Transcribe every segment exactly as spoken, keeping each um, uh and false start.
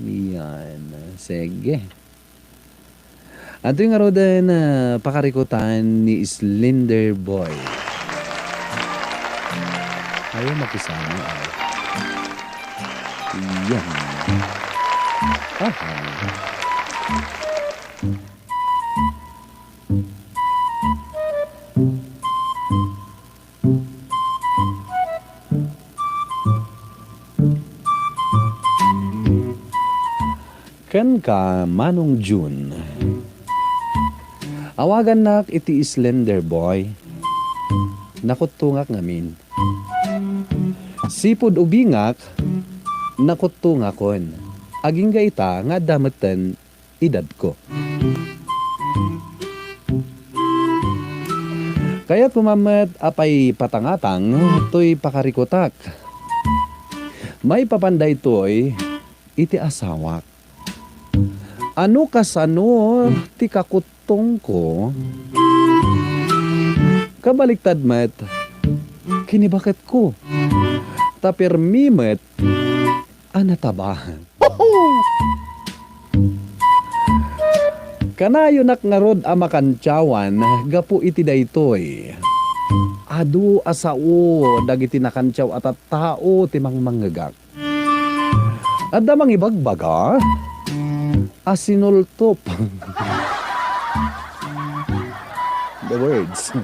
Yan. Sige. Adtoy ngaruden, ah, pakarikutan ni Slender Boy. Ayaw makisama, ah. Yan. Aha. Kenka, Manong Jun. Awagannak iti Slender Boy. Nakuttongak ngamin. Sipud ubingak, nakuttongakon. Agingga ita nga adda metten edadko. Kayatko met a paipatangatang toy pakarikutak. Maipapan daytoy iti asawak. Ano kasano ti kakuttongko? Kabaliktad met, kinibaketko. Ta permi met a nataba. Kanayonak ngarud a makantiawan gapu iti daytoy. Adu a sao dagiti nakantiaw a tattao ti mangmangngegak. Adda mangibagbaga a sinultop. The words.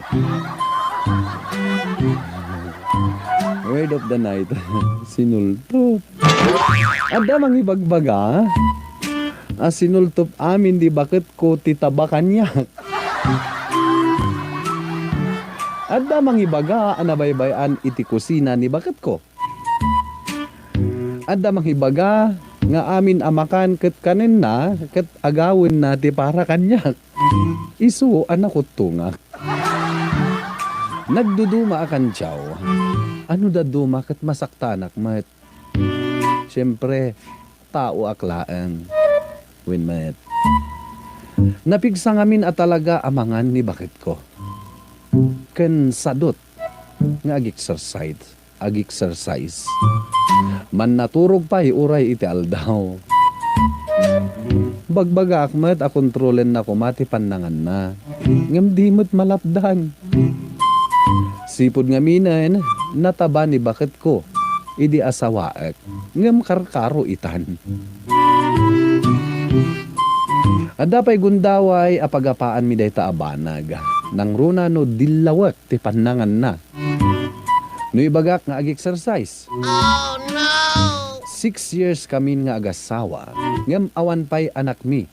Word of the night. Sinultop. Adda mangibagbaga a sinultop amin di baketko ti taba kaniak. Adda mangibaga a nabaybay-an iti kusina ni baketko. Adda mangibaga nga amin a makan ket kanenna ket agawenna ti para kaniak. Isu a nakuttongak. Nagduduma a kantiaw. Ano dadduma ket masaktanak met. Siempre, taoak laeng. Wen met. Napigsa ngamin a talaga a mangan ni baketko. Ken sadut nga ag-exercise, ag-exercise. Mannaturog pay uray iti aldaw. Bagbagaak met a kontrolenna koma ti pannanganna. Ngem di met malapdan. Sipud ngaminen, nataba ni baketko idi asawaek, ngem karkaro itan. Adda pay gundaway a pagapaanmi dayta a banag. Nangruna no dillawek ti pannanganna. No ibagak nga ag-exercise. Six years kamin nga agasawa, ngem awan pay anakmi.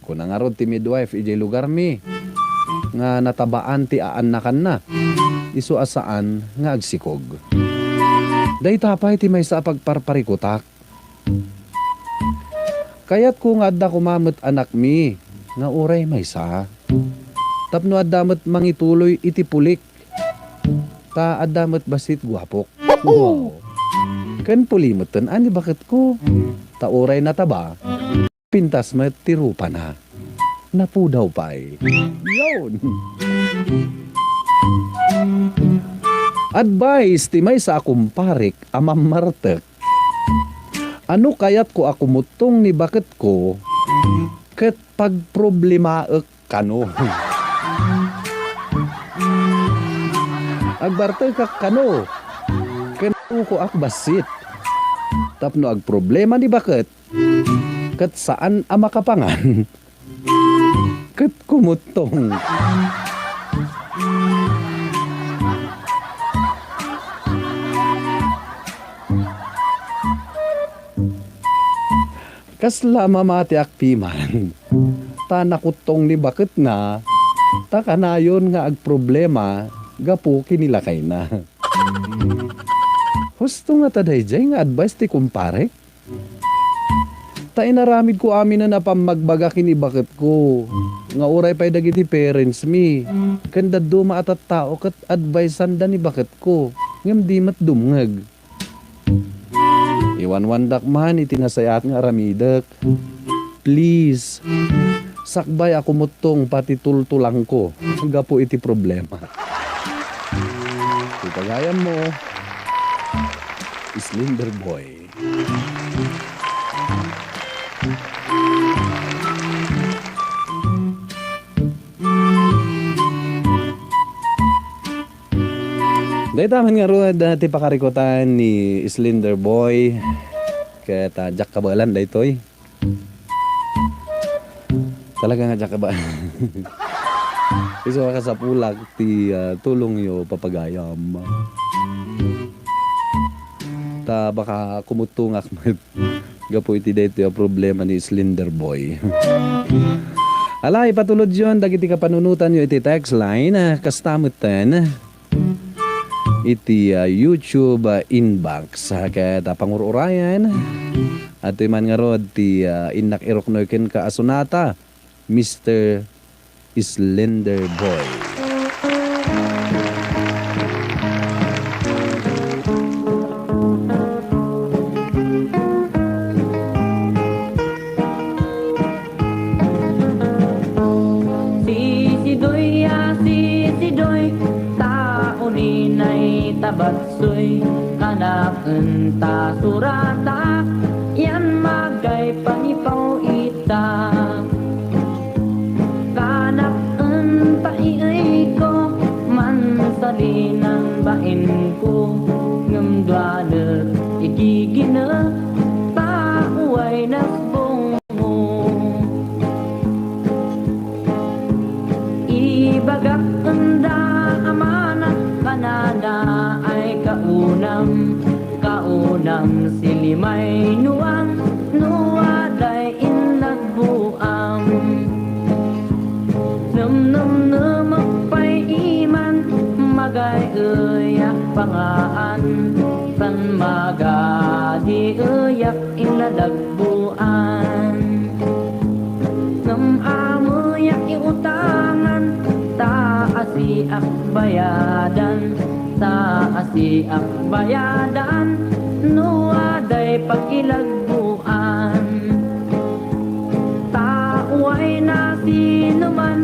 Kuna ngarud ti midwife idiay lugarmi nga natabaan ti aannakanna, isu a saan nga agsikog. Dayta pay ti maysa a pagparparikutak. Kayatko nga adda koma met anakmi nga uray maysa. Tapno adda met mangituloy iti pulik. Ta adda met bassit guapok. Wow. Ken puli metten a ni baketko. Ta uray nataba, pintas met ti rupana. Napudaw pay. Yon. Advice ti maysa a kumparek a mammartek. Ano kayatko a kumuttong ni baketko ket pagproblemaek kano. Agbartekak kano ken ukoak bassit. Tapno agproblema ni baket ket saan a makapangan ket kumuttong. Kasla mamatiak piman, ta nakuttong ni baketna, ta kanayon nga agproblema gapu ken ni lakayna. Husto ngata daydiay nga advice ti kumparek? Ta inaramidko aminen a pammagbaga ken ni baketko, nga uray pay dagiti parents mi, ken dadduma a tattao ket advice-anda ni baketko, ngem di met dumngeg. Iwanwandak man iti nasayaat nga aramidek. Please, sakbay a kumuttong pati tultulangko gapu iti problema. Ti pagayammo, Slender Boy. Ita man ngarud, ah, ti pakarikutan ni Slender Boy. Ket, ah, diak kabaelan daytoy. Talaga nga diak kaba-, isu a kasapulak ti, ah, tulongyo, papagayam. Ta baka kumuttongak met gapu iti daytoy a problema ni Slender Boy. Ala, ipatulodyon dagiti kapanunotanyo iti text line, ah, kasta metten iti, ah, YouTube, ah, inbox. Ah, ket, ah, pangur-urayen, adtoy man ngarud ti, ah, innak iruknoy kenka a sonata, Mister Slender Boy. Sisidoy a sisidoy, tao ni naitabatsoy, kanaken ta suratak, yan magay pangipaw ita. Kanaken ta ieyko, mansalinan bainko, ngem duanek igiginek, ta uway nasbong Ibagak enda a manak kanana ay kaunam, kaunam silimay nuang no aday inlagbuam. Nemnemnemek pay iman magay eyak pangaan, tan magadi eyak inlagbuan. Ngem amoyak iutangan, ta asiak bayadan, ta asiak bayadan, no aday pakilagbuan. Ta uway nasinoman,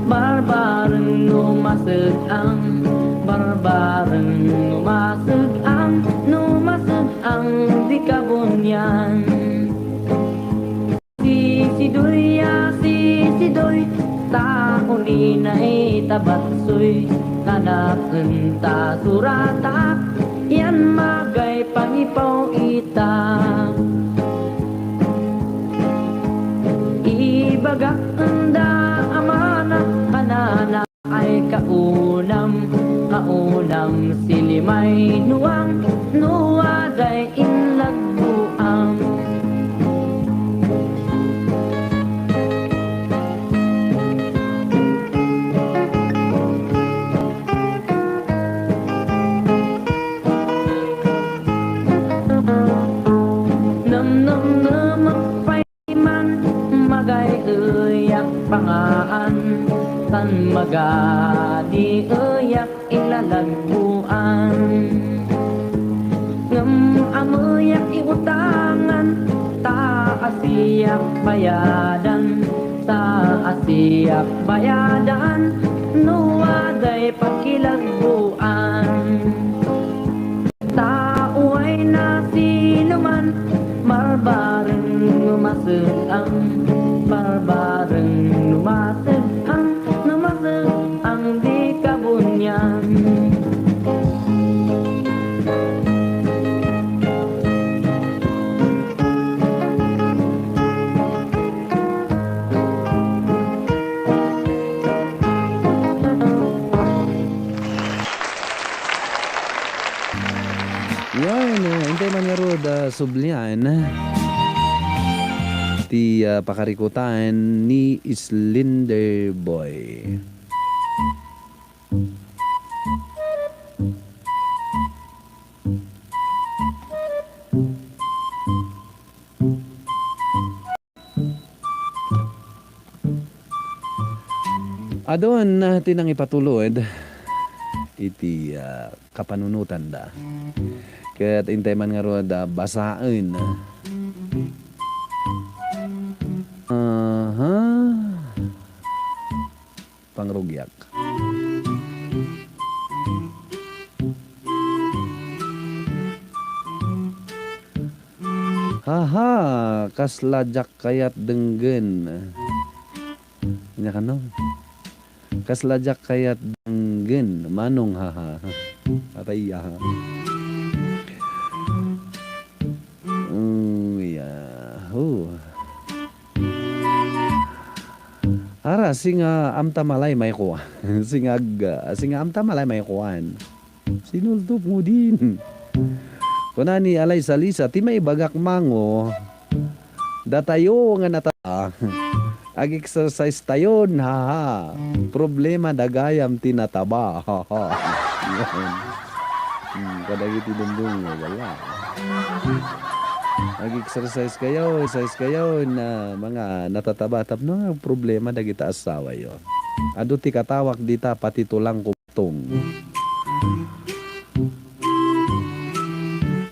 barbareng no maseg-ang, barbareng no maseg-ang, no maseg-ang di kabunian. Sisidoy a sisidoy, tao ni naitabatsoy, kanaken ta suratak, yan magay pangipaw ita. Ibagak enda a manak kanana ay kaunam, kaunam silimay nuang no aday inlagbuam. Nemnemnemek pay man, magay eyak pangaan, tan magadi eyak ilalagbuan. Ngem amoyak iutangan, ta asiak bayadan, ta asiak bayadan, no aday pakilagbuan. Ta uway nasinoman, barbareng no maseg-ang, barbareng no maseg-ang, no maseg-ang di kabunian. Yan, ah, intay man ngarud, ah, sublian ti, ah, pakarikutan ni Slender Boy. Adun, ah, ti nangipatulod iti, ah, kapanunotanda. Ket intay man ngarud a basaen. Aha. Pangrugiak. Haha, kasla diak kayat denggen. Ania kano? Kasla diak kayat denggen, Manong, haha. Atay, aha. Mm, yeah. Oh. Ara, singa amta malay may kuan. Singa ag-, singa amta malay may kuan. Sinultop mo din. Kuna ni Alay Salisa, ti maibagak mango, datayo nga nataba. Ag-exercise tayon, haha. Problema da gayam ti nataba. Haha. Yan. Hmm, kadagiti dumdum, wala. Ag-exercise kayo, exercise kayo na mga natataba tapno nga problema dagita asawa yo. Adu ti katawak dita pati tulang kumtong.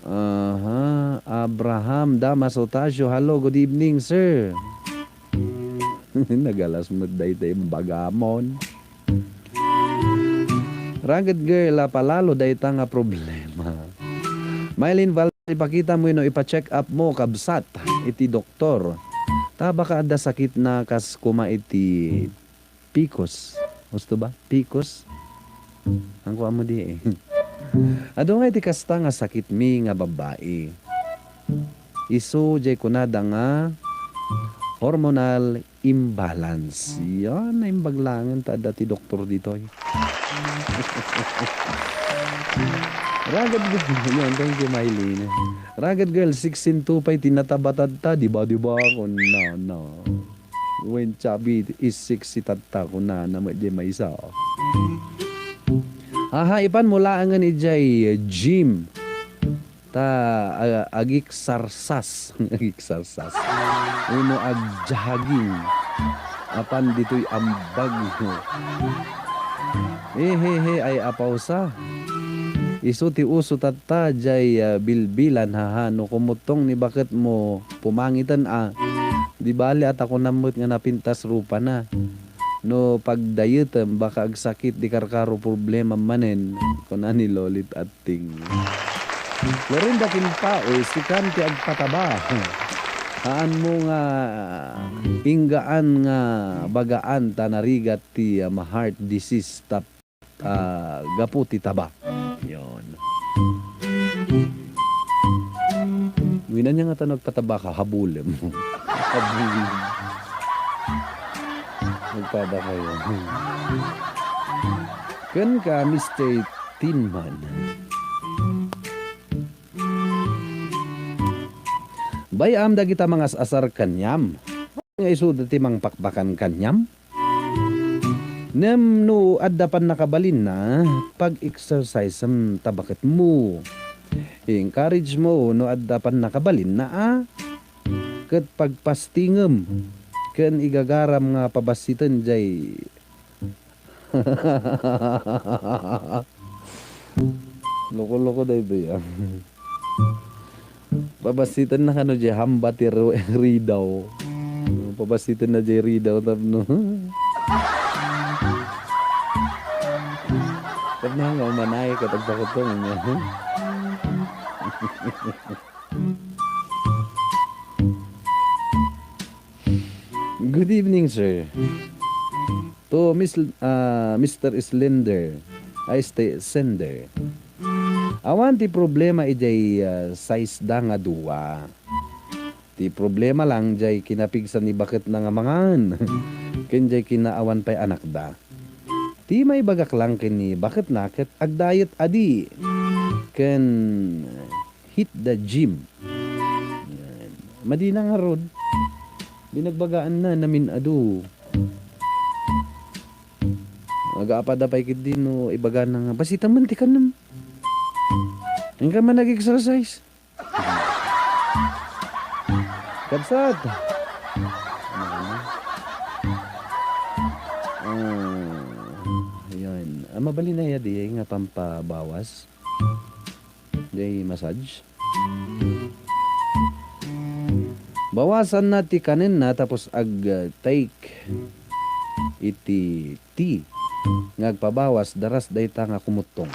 Aha, Abraham Damas Otasio. Hello, good evening, sir. Nagalas met dayta imbagamon. Rugged girl, apalalo dayta nga problema. Mylene Val, ipakita mo no ipa-check up mo, kabsat, iti doktor. Ta baka adda sakit na kas kuma iti pcos. Husto ba? Pcos? Ang kuan mo di eh. Adu nga iti kasta nga sakit mi nga babbai. Isu jay kunada nga hormonal imbalance. Yan, naimbag laengen ta adda ti doktor ditoy. Rugged girl. Yan, thank you, Mylene. Rugged girl, sixteen two pay tinatabatad ta, di ba, di ba? Kun na, na. When chubby is sexy tatta, kunana met jay maysa. Aha, ipan mo laengen ijay gym. Ta, a-, agiksarsas. Agiksarsas. Uno agjogging. Apan ditoy ambag. Hehehe, ay apawsa. Isu ti uso tatta, jay, ah, bilbilan, haha. No kumuttong ni baket mo, pumangiten, a. Di bali, a ta kunam met nga napintas rupana. No pagdayetem, baka agsakit di karkaro, problema manen, kuna ni Lolit Atting. Florinda Kimpaoy, sikan ti agpataba. Haan mo nga inggaan nga bagaan ta narigat ti, ah, ma-heart disease tap-, ah, gapu ti taba. Yon. Winan niya nga ta nagpataba ka, habulem. Habulem. Nagpataba kayo. Ken ka, Mister Tinman. Bay-am dagita mangas-asar kaniam. Nga isu ti mangpakpakan kaniam. Ngem no adda pannakabalinna, pag-exercisem ta baketmo. I-encourage mo no adda pannakabalinna a. Ket pagpastingem ken igagaram nga pabassiten jay Loko-loko daytoy, ah. Pabassitenna kano jay hamba ti ru-, ridaw. Pabassitenna jay ridaw tapno. Tapno nga umanay ket agpakutong niya. Good evening, sir. To Miss, ah, Mister Slender, ay, Ste-, Sender. Awan ti problema idiay, ah, size da nga dua. Ti problema lang, diay kinapigsa ni baketna nga mangan. Ken diay kinaawan pay anakda. Ti maibagak lang ken ni baketna ket agdayet adi. Ken hit the gym. Yan. Madina ngarud. Binagbagaanna namin adu. Agaapada pay ketdi no ibagana nga, "Basita man ti kanem. Inka man nag-exercise." Kabsat! Ah, yan. Ah, mabalin aya diay nga pampabawas? Diay massage? Bawasanna ti kanenna tapos ag, ah, take iti tea nga agpabawas daras dayta nga kumuttong.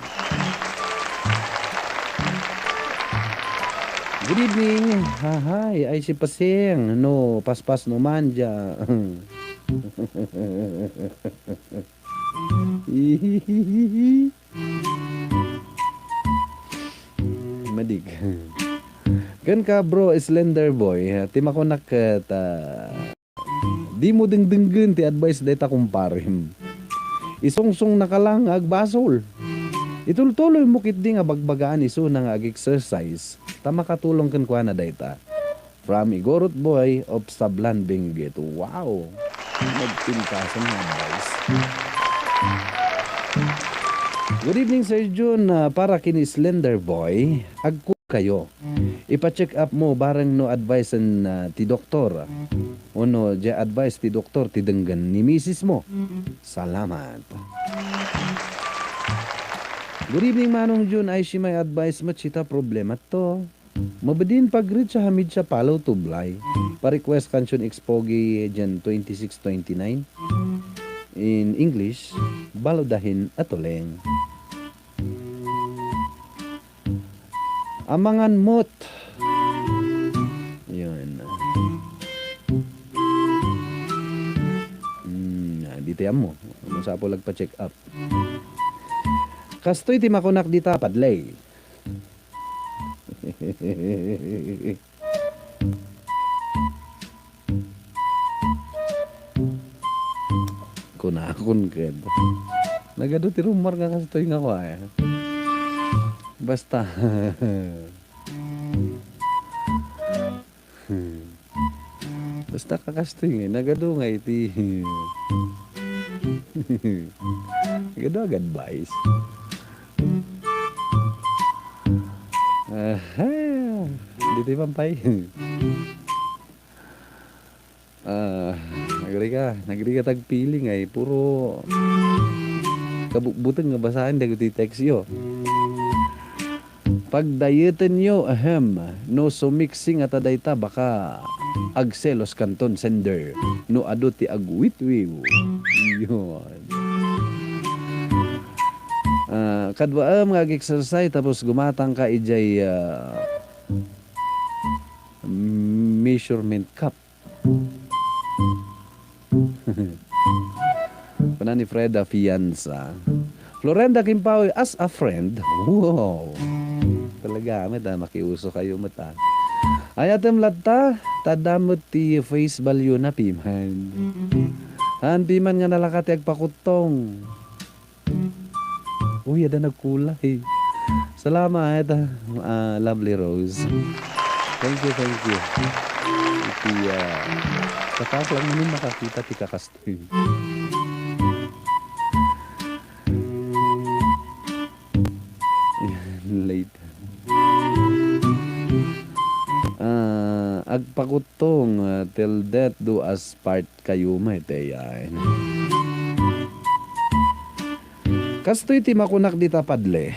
Good evening. Hahay, ay si Paseng. No, paspas no man dia. Dik. Ken ka, bro, Slender Boy, ti makunak ket, ah, dimo dengdenggen ti advice dayta kumparem. Isungsong naka lang nga agbasol. Itultuloy mo ketdi nga bagbagaan isuna nga ag-exercise, ta makatulong kenkuana dayta. From Igorot Boy of Sablan, Benguet. Wow! Nagpintasan nga advice. Good evening, Sir Jun. Ah, para ken Slender Boy, agku kayo. Ipa-check up mo bareng no advice-en, ah, ti doktor. Wenno diay advice ti doktor ti denggen ni misis mo. Salamat. Good evening, Manong Jun. Ay, si may advice mo, chita problema to. Mabedin pag-reach a media follow to Blay. Pa-request kansion Expogi dian twenty-six twenty-nine. In English, Baludahin a Tuleng. Amangan mot. Yun. Hmm, ah, di ti ammo. Masapul agpa-check up. Kastoy ti makunak dita, padlay. Kunakon ket. Nagadu ti rumor nga kastoy nga kua, eh. Basta. Basta kakastoy nga, nagadu nga iti. Nagadu ag-advice. Aha! Ditoy pampay. Ah, nagriga, nagriga tagpili nga, eh, puro kabutbuteng nga basaen dagiti text yo. Pagdayetenyo, ahem, no sumiksing a ta dayta, baka agselos kanton sender no adu ti agwitwiw. Yun. Ah, kaduaem nga ag-exercise tapos gumatangka idiay, ah, measurement cup. Kuna ni Freda Fianza, Florenda Kimpawi as a friend. Wow! Talaga, met, ah, makiuso kayo, met, ah. Ayatem latta, ta adda met ti face value na piman. Han piman nga nalaka ti agpakuttong. Uy, adda nagkulay. Salamat, ah, Lovely Rose. Thank you, thank you. Iti, ah, katak lang man makakita ti kakastoy. Late. Ah, agpakuttong, ah, till death do us part. Kayo met, eh, ay. Kastoy ti makunak dita, padle.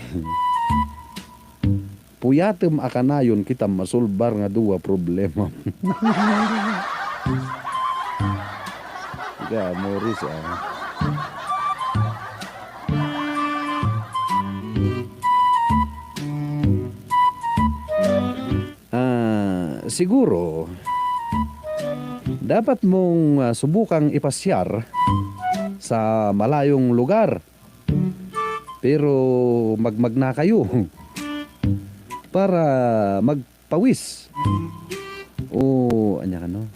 Puyatem a kanayon kita masolbar nga dua problema. Ika, Morris, ah. Ah, siguro, dapat mong, ah, subukang ipasyar sa malayong lugar. Pero magmagna kayo para magpawis. O, anya kano?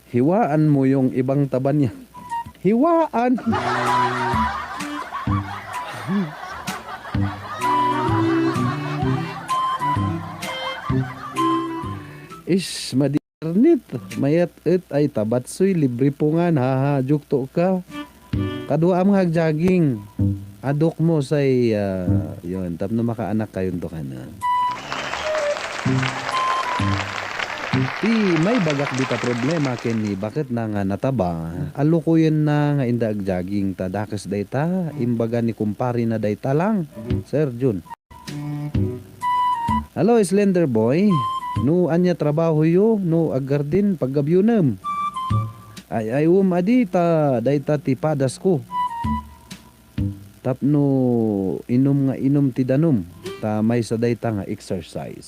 Hiwaan mo yung ibang taba niya. Hiwaan! Is, madi-, internet. Mayat et ay tabatsoy, libre pungan, haha, joke to ka. Kaduaam nga agjogging. Aduk mo say, ah, yun, tapno makaanak kayonto kana. Ti maibagak dita problema ken ni baketna nga nataba, alukoyenna nga inda agjogging ta dakes dayta, imbaga ni kumparena dayta lang, Sir Jun. Hello, Slender Boy. No ania trabahoyo, no aggardin, paggabyunem. Ay, ay, um, adi ta, dayta ti padasko. Tapno inum nga inum ti danum, ta maysa dayta nga exercise.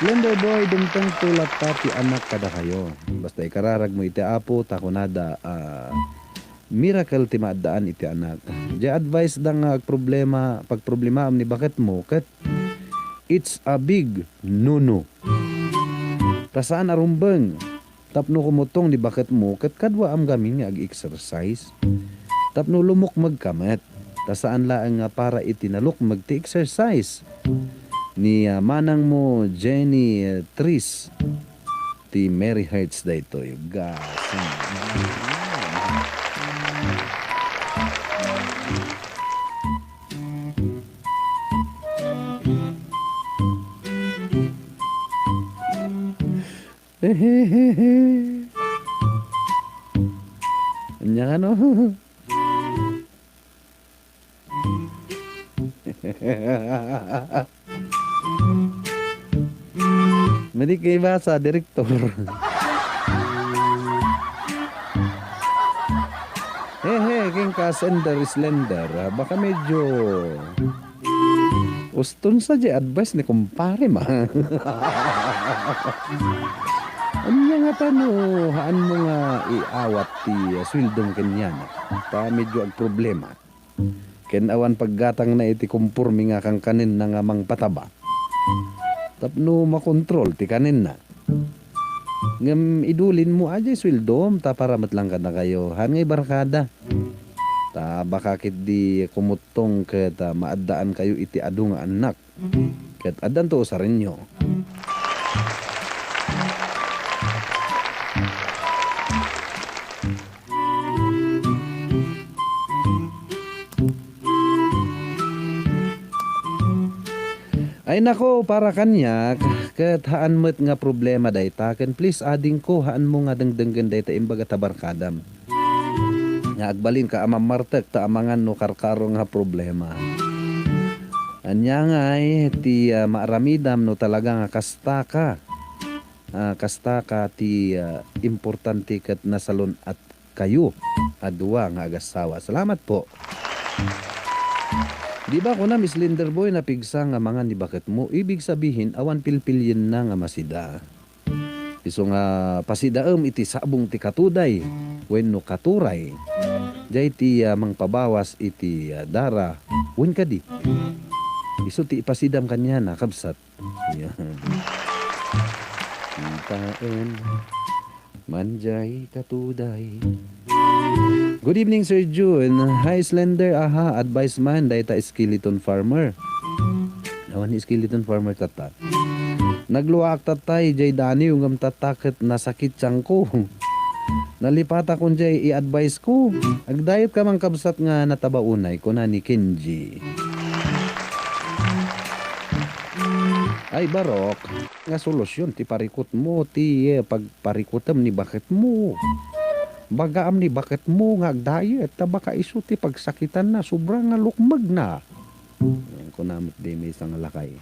Slender Boy, dumtengto latta ti anak kadakayo. Basta ikararagmo iti Apo, ta kunada, ah, miracle ti maaddaan iti anak. Diay advice da nga agproblema, pagproblemaam ni baketmo ket it's a big no-no. Ta saan a rumbeng. Tapno kumuttong ni baketmo ket kaduaam gamin nga ag-exercise. Tapno lumukmegka met. Ta saan laeng nga para iti nalukmeg ti exercise. Ni, ah, manangmo Jenny, eh, Tris ti Mary Hertz daytoy. Gasing. Ania kano? Madi kay basa, direktor. Hehe, ken ka sender slender. Baka medyo uston sa di advice ni kumpare ma. Ania nga tano, haanmo nga iawat ti, ah, sueldom kenyan. Ta medyo agproblema. Ken awan paggatangna iti komporme nga kankanenna nga mangpataba. Tapno makontrol ti kanenna. Ngem idulinmo a diay sueldom ta para met lang kadakayo. Haan nga ibarkada. Ta baka ketdi kumuttong ket, ah, maaddaankayo iti adu nga annak. Ket addanto usarenyo. Ay nako, para kaniak, ket haan met nga problema dayta, ken please, adingko, haanmo nga dengdenggen dayta imbag a tabarkadam. Nga agbalinka a mammartek ta amangan no karkaro nga problema. Ania ngay ti, ah, maaramidam no talaga nga kastaka? Ah, kastaka ti, ah, importante ket nasalun-at kayo a dua nga agassawa. Salamat po. Di ba kuna Miss Linderboy, napigsa nga mangan ni baketmo? Ibig sabihin, awan pilpilienna nga masida. Isu nga pasidaem iti sabong ti katuday wenno katuray. Diay ti, ah, mangpabawas iti, ah, dara wen kadi. Isu ti ipasidam kaniana, kabsat. Yan. Kitaen. Manjay katuday. Good evening, Sir Jun. Hi, Slender. Aha, advice man, dayta skeleton farmer. Awan ni skeleton farmer tatta. Nagluaak tattay, jay daniw, ngem tatta ket nasakit tiangko. Nalipatak kon jay i-advice ko. Agdayet ka man kabsat nga nataba unay, kuna ni Kenji. Ay, barok, nga solusyon ti parikutmo, ti, eh, pag- parikutem ni baketmo. Bagaam ni baketmo nga agdayet, ta baka isu ti pagsakitanna, sobra nga lukmegna. Yan, kuna met di maysa nga lakay.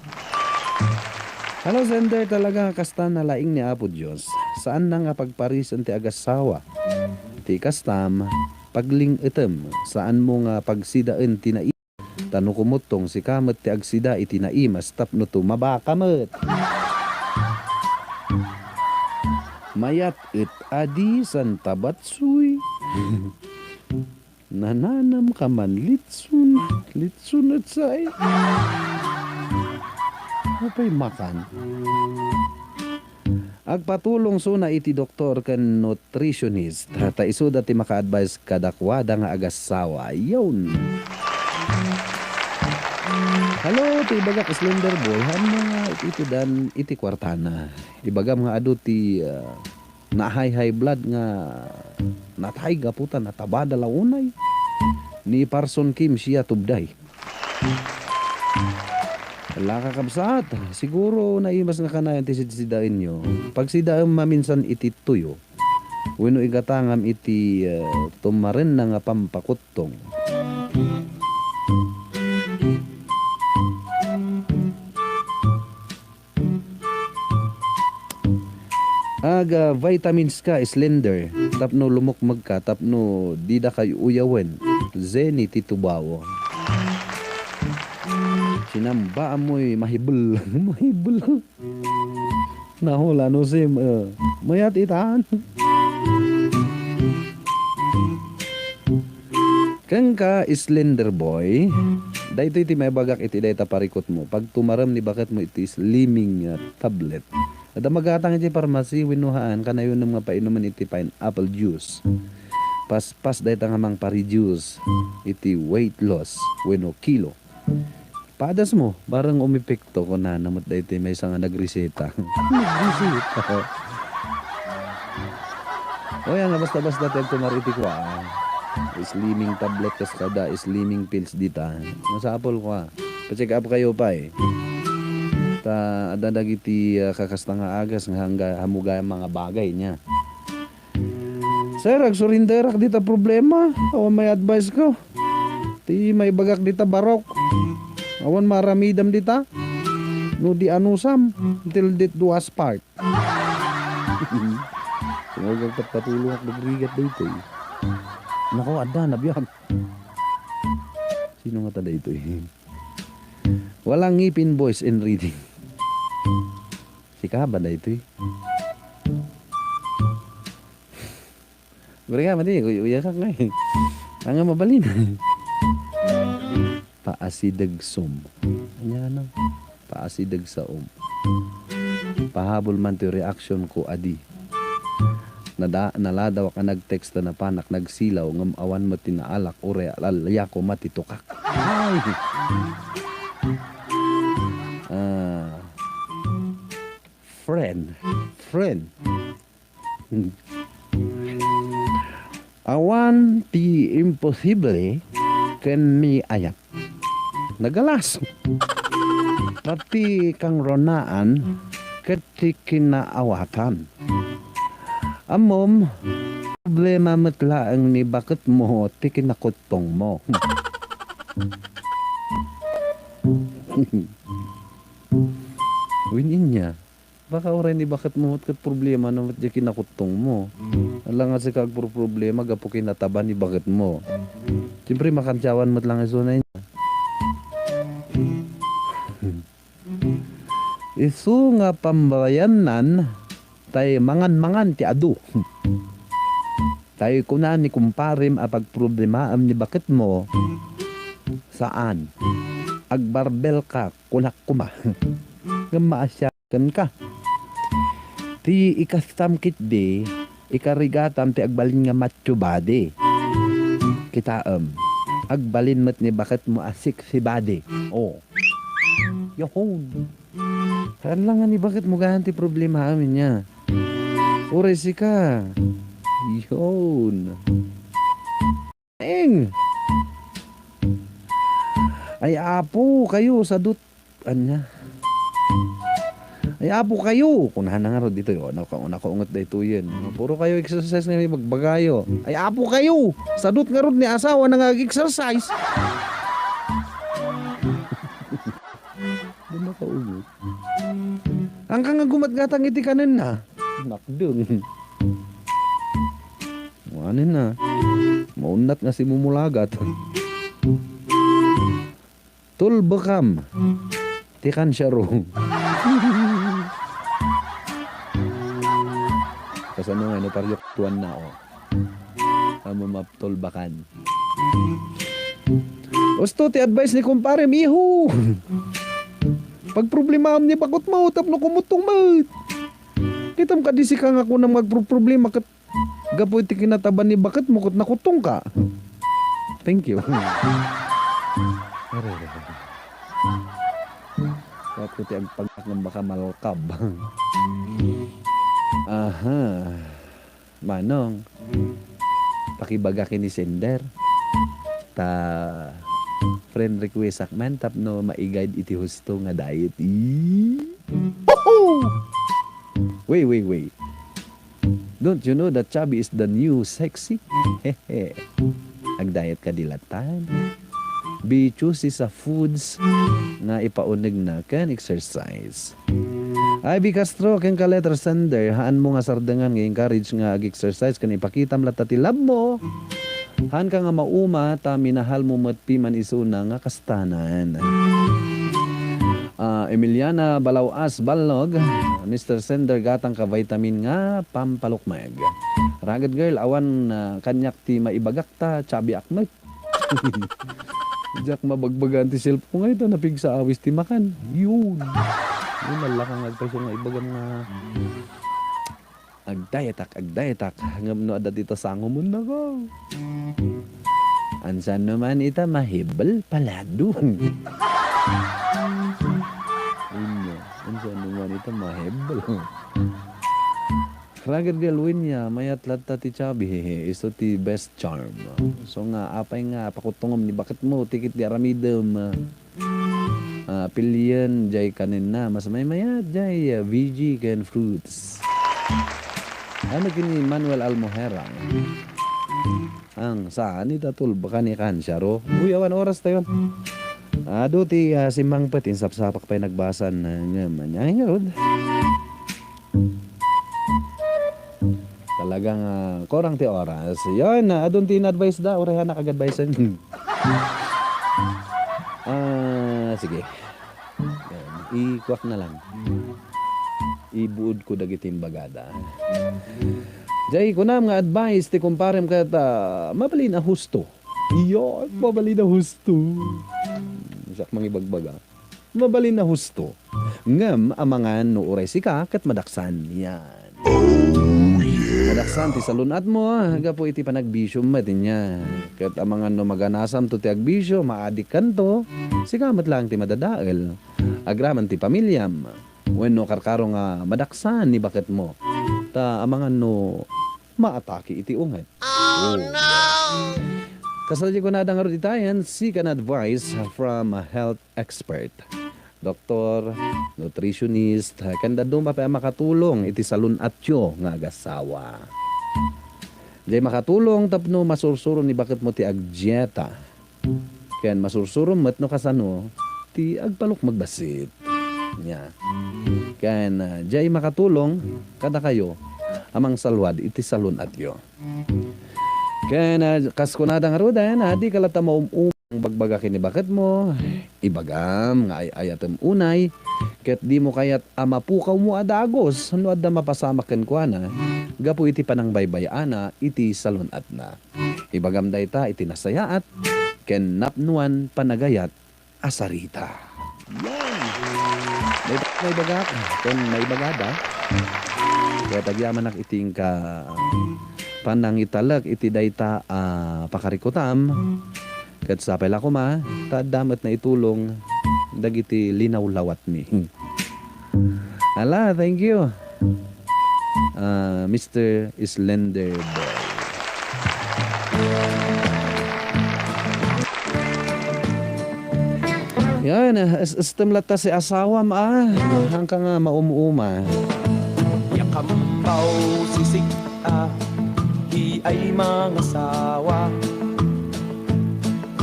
Hello, sender, talaga nga kasta nalaing ni Apo Dios. Saanna nga pagparisen ti agassawa. Ti kastam, pagling-etem, saanmo nga pagsidaen ti nai- Ta no kumuttong, sika met ti agsida iti naimas tapno tumabaka met. Mayat et adi Santa Batsoy. Nananam ka man litson. Litson et say. Apay makan? Agpatulong suna iti doktor ken nutritionist, ta isuda ti maka-advise kadakuada nga agassawa. Yun. Hello, ti ibagak Slender Boy, haan mo nga itudan iti kuartana. Ibagam nga adu ti, ah, na-high, high blood nga natay gapu ta natabada la unay. Ni Parson Kim siya tubday. Ala, kakabsat, siguro naimas nga kanayon ti sidsidaenyo. Pagsidaem maminsan iti tuyo. Wenno igatangam iti, eh, tumarenna nga pampakuttong. Aga vitamins ka, Slender, tapno lumukmeg ka, tapno dida kayo uyawen. Zenny ti Tubao. Sinamba amoy mahibel. Mahibel. Nahula no sim, eh. Mayat itan. Kenka, Slender Boy, daytoy ti maibagak iti dayta parikutmo. Pagtumarem ni baketmo iti slimming, ah, tablet. Adda magatang iti parmasi wenno haan, kanayon nga painumen iti pineapple juice. Paspas dayta nga mangpa-reduce iti weight loss wenno kilo. Padasmo, bareng umepekto, kunana met daytoy maysa nga nagreseta. Nagreseta. O yan, basta-basta ti agtumar iti kua. Slimming tablet kas kada slimming pills dita. Masapul kua. Pa-check up kayo pay. Ta adda dagiti, ah, kakasta nga agas nga hangga-, hamuga mga bagay niya. Sir, agsurinderak dita problema. Awan may advice ko. Ti maibagak dita barok. Awan maramidam dita. No di anusam, until death do us part. Sumagagpat patulong ak nagrigat daytoy. Nako, adda, nabiag. Sino nga ta daytoy? Walang ngipin, voice and reading. Sika ba daytoy? Buri ka, mati, uy-, uyak ka ngay. Ang mabalin. Paasidegsom. Anya nga nang? Paasidegsaom. Pahabol man ti reaction ko, adi. Nada-, naladawak a nag-text ta napanak nagsilaw ngem awan met ti naalak, uray alyako met ti tukak. Ay! Ah, friend. Friend. Awan ti imposible ken ni ayat. Nagalas. Pati kangrunaan ket ti kinaawatan. Ammom, problema met laeng ni baketmo ti kinakuttongmo. Wen inya, baka uray ni baketmo met ket problema na met diay kinakuttongmo. Ala nga sika agproproblema gapu kinataba ni baketmo. Siyempre, makantiawan met lang isuna inya. Isu nga pambayannan, tay mangan-mangan ti adu. Tay kuna ni kumparem a pagproblemaem ni baketmo, saan. Agbarbel ka, kunak koma. Ngem maasiak kenka. Ti ikastam ketdi, ikarigatam ti agbalin nga macho body. Kitaem, agbalin met ni baketmo a sexy body. Oh. Yahon. Saan lang nga ni baketmo gaan ti problema amin niya. Uray sika. Yun. Eng. Ay, apo, kayo, sadut, anya? Ay, apo, kayo. Kunana nga rod ditoy, o, naka-, nakaunget daytoyen. Puro kayo exercise nga magbagayo. Ay, apo, kayo. Sadut nga rod ni asawa na nga ag-exercise. Di nakaunget. Ang ka nga gumatgatang iti kanenna. Nakdeng. Wanen na. Maunnat nga simumulagat. Tulbekam ti kansiaro. Kasano nga ino pariyok tuan na, o. Amo maptulbakan. Usto ti advice ni kumpare, miho. Pagproblemaam ni baketmo tapno kumuttong met. Kitam kadi sika nga kunam nga agproproblema ket gapu iti kinataba ni baketmo ket nakuttongka. Thank you. Are, are, are. Kayat ko ti agpagak nga baka malkab. Aha. Manong, pakibaga ken ni sender. Ta friend request ak man tapno maiguide iti husto nga diet. Ee. Wait, wait, wait. Don't you know that chubby is the new sexy? Hehe. Ag-diet kadi lattan. Be choosy sa foods nga ipaunegna ken exercise. Ivy Castro, kenka letter sender, haanmo nga sardengan nga encourage nga ag-exercise ken ipakitam latta ti love mo. Haanka nga mauma ta minahalmo met piman isuna nga kastanan. Ah, Emiliana Balauas Ballog, Mister Sender, gatang ka vitamin nga pampalukmeg. Rugged girl, awan, ah, kaniak ti maibagak ta chubby ak met. Diak mabagbagaan ti cellphone nga ita, napigsa awis ti makan. Yun. Yun, nalakang agpayso nga ibagam nga agdayetak, agdayetak. Ngem no adda dita sango, muna ko. Ansan no man ita, mahebel, palado. Unya, ansan no man ita, mahebel. Rugged Girl, Winya, mayat latta ti chubby, hehe, isu ti best charm. So nga, apay nga, pakutungom ni baketmo, tikit di aramidem. Ah, pilien, jay kanenna, mas maymayat, jay, ah, veggie ken fruits. Ano kini Manuel Almohera? Ang saan ita tulbakan ni Kansiaro? Uy, awan oras tayo. Adu ti, ah, simmangpet, insapsapak pay nagbasan, ah, ngem, anya ngarud? Talagang, ah, kurang ti oras. Yan, ah, adun ti in-advise da, uray hanak ag-advise-en. Ah, sige. Yan, ikuak na lang. Ibuod ko dagiti imbagada. Jay, kunam nga advice ti kumparem ket, ah, mabalin a husto. Iyon, mabalin a husto. Siak mangibagbaga. Mabalin a husto. Ngem amangan no uray sika ket madaksan. Yan. Oh, yeah. Madaksan ti salun-atmo, ah, gapu iti panagbisio met inya. Ket amangan no maganasam to ti agbisio, maadikkanto, sika met laeng ti madadael. Agraman ti pamiliam. Wenno karkaro nga madaksan ni baketmo. Ta amangan no maatake iti unget. Oh, no! Kasla di kunada ngarud itayen, seek an advice from a health expert. Doktor, nutritionist, ken dadduma pay a makatulong iti salun-atyo nga agasawa. Jay makatulong tapno masursuro ni baketmo ti agdieta. Ken masursuro met no kasano ti agpalukmeg bassit. Nya. Ken, ah, jay makatulong kadakayo a mangsalwad iti salun-atyo. Ken, ah, kas kunada ngaruden, ah, dika latta maum-umang bagbaga ken ni baketmo, ibagam nga ay-ayatem unay, ket dimo kayat a mapukawmo a dagus no adda mapasamak kenkuana gapu iti panangbaybay-ana iti salun-atna. Ibagam dayta iti nasayaat ken napnoan panagayat a sarita. Yan! May, maibagak ken maibagada. Ket agyamanak iti inka panangitalek iti dayta a pakarikutam. Ket sapay la koma, ta adda met naitulong dagiti linawlawatmi. Ala, thank you. Ah, Mister Slender Boy. Yan, ah, es-, estem latta si asawam, ah. Hangka nga maum-uma. Yakambaw sisig-a, di ay mangasawa.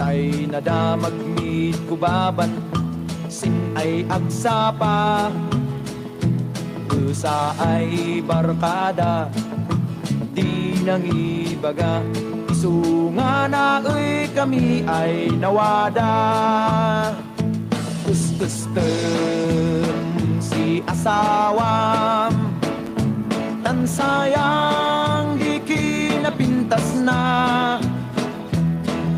Tay nadamag mitkubaban, sin ay agsapa. Usa ay barkada, di nangibaga, isu nga naay kami ay nawada. Us-ustem si asawam, tan sayang di kinapintasna.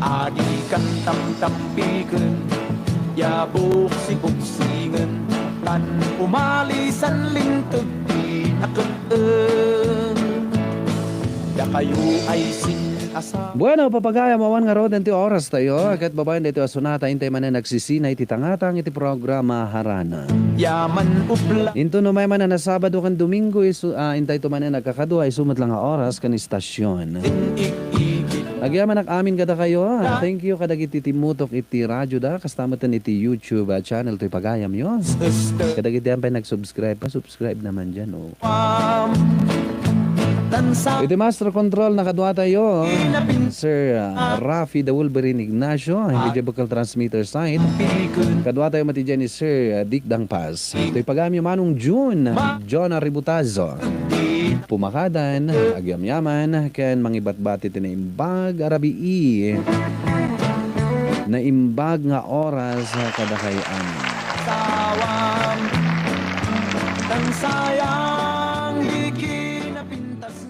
Adi kan tamtampiken, ya buksi-buksingen, tan umalisan linteg ti naket-en. Dakayo ay sin-asa- Bueno, papagayam, awan ngaruden ti oras tayo. Ket babaen daytoy a sonata, intay manen agsisina iti tangatang iti programa Harana. Yaman upla. Inton umay manen a Sabado ken Domingo, isu-, ah, intay to manen agkakadua, isu met lang nga oras ken istasyon. Agyamanak amin kadakayo. Thank you kadagiti timmutok iti radioda, kasta met iti YouTube, ah, channel toy pagayamyo. Kadagiti ampay nag-subscribe, pa-subscribe naman dyan, oh. Iti master control, nakaduatayo, Sir, ah, Rafi the Wolverine Ignacio, iti vocal transmitter side. Kaduatayo met dyan ni Sir, ah, Dick Dangpas. Toy pagayamyo Manong June, Jonah Ributazo. Pumakadan, agyamyaman, ken mangibatbati ti naimbag a rabii. Naimbag nga oras kadakay amin. Sawam, tan sayang di kinapintas